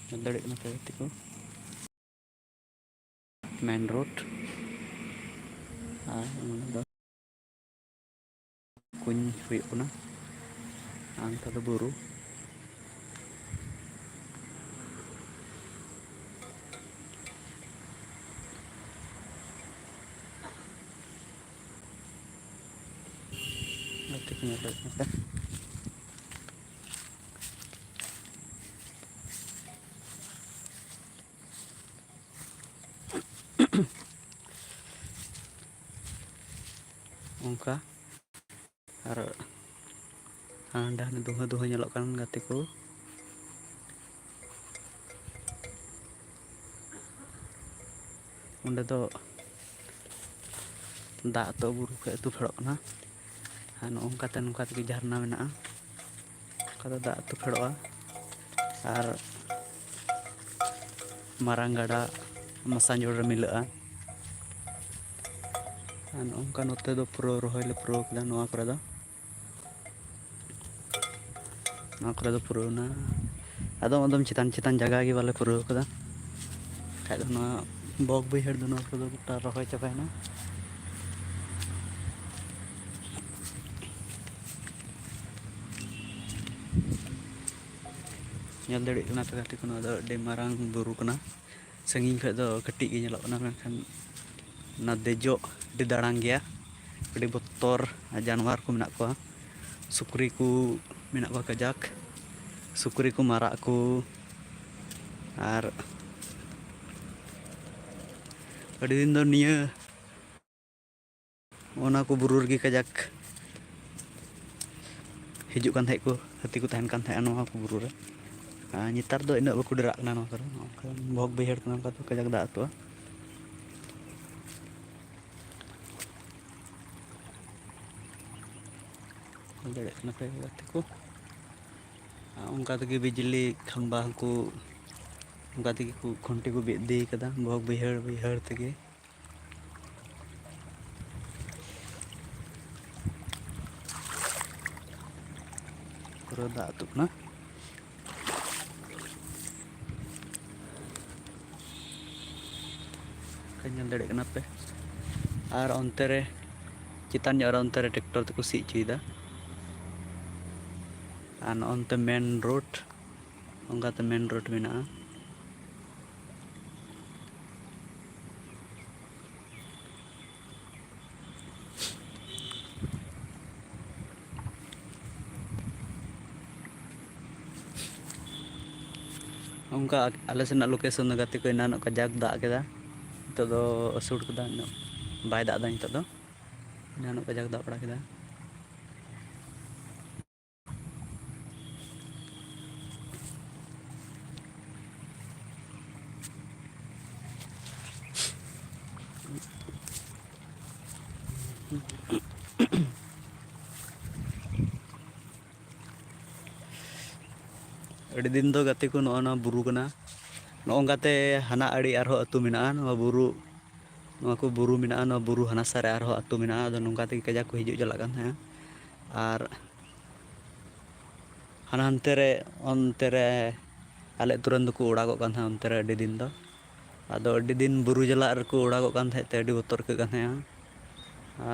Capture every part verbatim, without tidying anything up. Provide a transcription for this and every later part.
ᱧᱮᱞ ᱫᱟᱲᱮᱭᱟᱜ ᱠᱟᱱᱟ ᱯᱮ ᱜᱟᱛᱮ ᱠᱚ, ᱢᱮᱱ ᱨᱳᱰ᱾ ᱟᱨ ᱱᱚᱰᱮ ᱫᱚ ᱠᱩᱧ ᱦᱩᱭᱩᱜ ᱠᱟᱱᱟ᱾ ᱟᱨ ᱱᱚᱛᱮ ᱫᱚ ᱵᱩᱨᱩ᱾ ᱜᱟᱛᱮ ᱠᱚ ᱧᱮᱞ ᱫᱟᱲᱮᱭᱟᱜ ᱠᱟᱱᱟ ᱯᱮ᱾ ᱚᱱᱠᱟ᱾ ᱟᱨ ᱦᱟᱸᱰᱮ ᱦᱟᱱᱮ ᱫᱩᱦᱟᱹ ᱫᱩᱦᱟᱹ ᱧᱮᱞᱚᱜ ᱠᱟᱱ ᱜᱟᱛᱮ ᱠᱚ, ᱚᱸᱰᱮ ᱫᱚ ᱫᱟᱜ ᱟᱹᱛᱩ, ᱵᱩᱨᱩ ᱠᱷᱚᱱ ᱟᱹᱛᱩ ᱯᱷᱮᱰᱚᱜ ᱠᱟᱱᱟ᱾ ᱟᱨ ᱱᱚᱜᱼᱚ ᱱᱚᱝᱠᱟᱛᱮ, ᱱᱚᱝᱠᱟ ᱛᱮᱜᱮ ᱡᱷᱟᱨᱱᱟ ᱢᱮᱱᱟᱜᱼᱟ᱾ ᱚᱱᱠᱟ ᱫᱚ ᱫᱟᱜ ᱟᱹᱛᱩ ᱯᱷᱮᱰᱚᱜᱼᱟ᱾ ᱟᱨ ᱢᱟᱨᱟᱝ ᱜᱟᱰᱟ ᱢᱟᱥᱟᱧᱡᱳᱲ ᱨᱮ ᱢᱤᱞᱟᱹᱜᱼᱟ᱾ ᱟᱨ ᱱᱚᱜᱼᱚ ᱱᱚᱝᱠᱟ ᱱᱚᱛᱮ ᱫᱚ ᱯᱩᱨᱟᱹ ᱨᱚᱦᱚᱭ ᱞᱮ ᱯᱩᱨᱟᱹᱣ ᱠᱮᱫᱟ ᱱᱚᱣᱟ ᱠᱚᱨᱮ ᱫᱚ᱾ ᱱᱚᱣᱟ ᱠᱚᱨᱮ ᱫᱚ ᱯᱩᱨᱟᱹᱣᱱᱟ᱾ ᱟᱫᱚᱢ ᱟᱫᱚᱢ ᱪᱮᱛᱟᱱ ᱪᱮᱛᱟᱱ ᱡᱟᱭᱜᱟ ᱜᱮ ᱵᱟᱞᱮ ᱯᱩᱨᱟᱹᱣ ᱠᱟᱫᱟ᱾ ᱵᱟᱠᱷᱟᱡ ᱫᱚ ᱱᱚᱣᱟ ᱵᱚᱜᱽ ᱵᱟᱹᱭᱦᱟᱹᱲ ᱫᱚ ᱱᱚᱣᱟ ᱠᱚᱨᱮ ᱫᱚ ᱜᱚᱴᱟ ᱨᱚᱦᱚᱭ ᱪᱟᱵᱟᱭᱮᱱᱟ᱾ ᱧᱮᱞ ᱫᱟᱲᱮᱭᱟᱜ ᱠᱟᱱᱟ ᱯᱮ ᱜᱟᱛᱮ ᱠᱚ, ᱱᱚᱣᱟ ᱫᱚ ᱟᱹᱰᱤ ᱢᱟᱨᱟᱝ ᱵᱩᱨᱩ ᱠᱟᱱᱟ᱾ ᱥᱟᱺᱜᱤᱧ ᱠᱷᱚᱱ ᱫᱚ ᱠᱟᱹᱴᱤᱡ ᱜᱮ ᱧᱮᱞᱚᱜ ᱠᱟᱱᱟ, ᱢᱮᱱᱠᱷᱟᱱ ᱚᱱᱟ ᱫᱮᱡᱚᱜ ᱟᱹᱰᱤ ᱫᱟᱲᱟᱝ ᱜᱮᱭᱟ᱾ ᱟᱹᱰᱤ ᱵᱚᱛᱚᱨ ᱡᱟᱱᱣᱟᱨ ᱠᱚ ᱢᱮᱱᱟᱜ ᱠᱚᱣᱟ᱾ ᱥᱩᱠᱨᱤ ᱠᱚ ᱢᱮᱱᱟᱜ ᱠᱚᱣᱟ ᱠᱟᱡᱟᱠ, ᱥᱩᱠᱨᱤ ᱠᱚ, ᱢᱟᱨᱟᱜ ᱠᱚ᱾ ᱟᱨ ᱟᱹᱰᱤ ᱫᱤᱱ ᱫᱚ ᱱᱤᱭᱟᱹ ᱚᱱᱟ ᱠᱚ ᱵᱩᱨᱩ ᱨᱮᱜᱮ ᱠᱟᱡᱟᱠ ᱦᱤᱡᱩᱜ ᱠᱟᱱ ᱛᱟᱦᱮᱸᱫ ᱠᱚ, ᱦᱟᱹᱛᱤ ᱠᱚ ᱛᱟᱦᱮᱱ ᱠᱟᱱ ᱛᱟᱦᱮᱸᱫ ᱱᱚᱣᱟ ᱠᱚ ᱵᱩᱨᱩ ᱨᱮ᱾ ᱟᱨ ᱱᱮᱛᱟᱨ ᱫᱚ ᱤᱱᱟᱹᱜ ᱵᱟᱠᱚ ᱰᱮᱨᱟᱜ ᱠᱟᱱᱟ ᱱᱚᱣᱟ ᱠᱚᱨᱮ᱾ ᱱᱚᱝᱠᱟ ᱵᱷᱚᱜᱽ ᱵᱟᱹᱭᱦᱟᱹᱲ ᱠᱟᱱᱟ, ᱚᱱᱠᱟ ᱫᱚ ᱠᱟᱡᱟᱠ ᱫᱟᱜ ᱟᱹᱛᱩᱜᱼᱟ᱾ ᱧᱮᱞ ᱫᱟᱲᱮᱭᱟᱜ ᱠᱟᱱᱟ ᱯᱮ ᱜᱟᱛᱮ ᱠᱚ, ᱟᱨ ᱚᱱᱠᱟ ᱛᱮᱜᱮ ᱵᱤᱡᱽᱞᱤ ᱠᱷᱟᱢᱵᱟ ᱦᱚᱸᱠᱚ, ᱚᱱᱠᱟ ᱛᱮᱜᱮ ᱠᱚ ᱠᱷᱩᱱᱴᱤ ᱠᱚ ᱵᱤᱫ ᱤᱫᱤ ᱠᱟᱫᱟ ᱵᱷᱚᱜᱽ ᱵᱟᱹᱭᱦᱟᱹᱲ, ᱵᱟᱹᱭᱦᱟᱹᱲ ᱛᱮᱜᱮ᱾ ᱯᱩᱨᱟᱹ ᱫᱟᱜ ᱟᱹᱛᱩᱜ ᱠᱟᱱᱟ᱾ ᱧᱮᱞ ᱫᱟᱲᱮᱭᱟᱜ ᱠᱟᱱᱟ ᱯᱮ᱾ ᱟᱨ ᱚᱱᱛᱮ ᱨᱮ, ᱪᱮᱛᱟᱱ ᱧᱚᱜ ᱨᱮ, ᱚᱱᱛᱮ ᱨᱮ ᱴᱨᱟᱠᱴᱚᱨ ᱛᱮᱠᱚ ᱥᱤ ᱦᱚᱪᱚᱭᱮᱫᱟ᱾ ᱟᱨ ᱱᱚᱜᱼᱚ ᱱᱚᱛᱮ ᱢᱮᱱ ᱨᱳᱰ, ᱚᱱᱠᱟᱛᱮ ᱢᱮᱱ ᱨᱳᱰ ᱢᱮᱱᱟᱜᱼᱟ᱾ ᱚᱱᱠᱟ ᱟᱞᱮ ᱥᱮᱱᱟᱜ ᱞᱳᱠᱮᱥᱚᱱ ᱫᱚ, ᱜᱟᱛᱮ ᱠᱚ, ᱮᱱᱟᱱᱚᱜ ᱠᱟᱡᱟᱠ ᱫᱟᱜ ᱠᱮᱫᱟ, ᱱᱤᱛᱚᱜ ᱫᱚ ᱟᱹᱥᱩᱲ ᱠᱮᱫᱟ, ᱩᱱᱟᱹᱜ ᱵᱟᱭ ᱫᱟᱜ ᱮᱫᱟ ᱱᱤᱛᱚᱜ ᱫᱚ᱾ ᱮᱱᱟᱱᱚᱜ ᱠᱟᱡᱟᱠ ᱫᱟᱜ ᱵᱟᱲᱟ ᱠᱮᱫᱟ᱾ ᱟᱹᱰᱤ ᱫᱤᱱ ᱫᱚ, ᱜᱟᱛᱮ ᱠᱚ, ᱱᱚᱜᱼᱚ ᱱᱚᱣᱟ ᱵᱩᱨᱩ ᱠᱟᱱᱟ᱾ ᱱᱚᱜᱼᱚ ᱱᱚᱝᱠᱟᱛᱮ ᱦᱟᱱᱟ ᱟᱲᱮ ᱟᱨᱦᱚᱸ ᱟᱹᱛᱩ ᱢᱮᱱᱟᱜᱼᱟ᱾ ᱱᱚᱣᱟ ᱵᱩᱨᱩ, ᱱᱚᱣᱟ ᱠᱚ ᱵᱩᱨᱩ ᱢᱮᱱᱟᱜᱼᱟ᱾ ᱱᱚᱣᱟ ᱵᱩᱨᱩ ᱦᱟᱱᱟ ᱥᱟ ᱨᱮ ᱟᱨᱦᱚᱸ ᱟᱹᱛᱩ ᱢᱮᱱᱟᱜᱼᱟ᱾ ᱟᱫᱚ ᱱᱚᱝᱠᱟ ᱛᱮᱜᱮ ᱠᱟᱡᱟᱠ ᱠᱚ ᱦᱤᱡᱩᱜ ᱪᱟᱞᱟᱜ ᱠᱟᱱ ᱛᱟᱦᱮᱸᱜᱼᱟ᱾ ᱟᱨ ᱦᱟᱱᱟ ᱦᱟᱱᱛᱮ ᱨᱮ, ᱚᱱᱛᱮ ᱨᱮ ᱟᱞᱮ ᱟᱹᱛᱩ ᱨᱮᱱ ᱫᱚᱠᱚ ᱚᱲᱟᱜᱚᱜ ᱠᱟᱱ ᱛᱟᱦᱮᱸᱫ ᱚᱱᱛᱮ ᱨᱮ ᱟᱹᱰᱤ ᱫᱤᱱ ᱫᱚ᱾ ᱟᱫᱚ ᱟᱹᱰᱤ ᱫᱤᱱ ᱵᱩᱨᱩ ᱡᱟᱞᱟᱜ ᱨᱮᱠᱚ ᱚᱲᱟᱜᱚᱜ ᱠᱟᱱ ᱛᱟᱦᱮᱸᱫ ᱛᱮ ᱟᱹᱰᱤ ᱵᱚᱛᱚᱨ ᱟᱹᱭᱠᱟᱹᱜ ᱠᱟᱱ ᱛᱟᱦᱮᱸᱜᱼᱟ᱾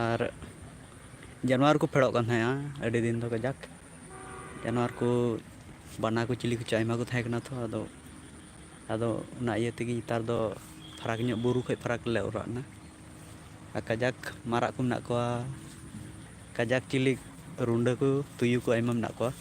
ᱟᱨ ᱡᱟᱱᱣᱟᱨ ᱠᱚ ᱯᱷᱮᱰᱚᱜ ᱠᱟᱱ ᱛᱟᱦᱮᱸᱜᱼᱟ ᱟᱹᱰᱤ ᱫᱤᱱ ᱫᱚ ᱠᱟᱡᱟᱠ᱾ ᱡᱟᱱᱣᱟᱨ ᱠᱚ, ᱵᱟᱱᱟ ᱠᱚ, ᱪᱤᱞᱤ ᱠᱚᱪᱚ ᱟᱭᱢᱟ ᱠᱚ ᱛᱟᱦᱮᱸ ᱠᱟᱱᱟ ᱛᱚ᱾ ᱟᱫᱚ, ᱟᱫᱚ ᱚᱱᱟ ᱤᱭᱟᱹ ᱛᱮᱜᱮ ᱱᱮᱛᱟᱨ ᱫᱚ ᱯᱷᱟᱨᱟᱠ ᱧᱚᱜ, ᱵᱩᱨᱩ ᱠᱷᱚᱡ ᱯᱷᱟᱨᱟᱠ ᱞᱮ ᱚᱲᱟᱜ ᱮᱱᱟ᱾ ᱟᱨ ᱠᱟᱡᱟᱠ ᱢᱟᱨᱟᱜ ᱠᱚ ᱢᱮᱱᱟᱜ ᱠᱚᱣᱟ, ᱠᱟᱡᱟᱠ ᱪᱤᱞᱤ, ᱨᱩᱸᱰᱟᱹ ᱠᱚ, ᱛᱩᱭᱩ ᱠᱚ ᱟᱭᱢᱟ ᱢᱮᱱᱟᱜ ᱠᱚᱣᱟ᱾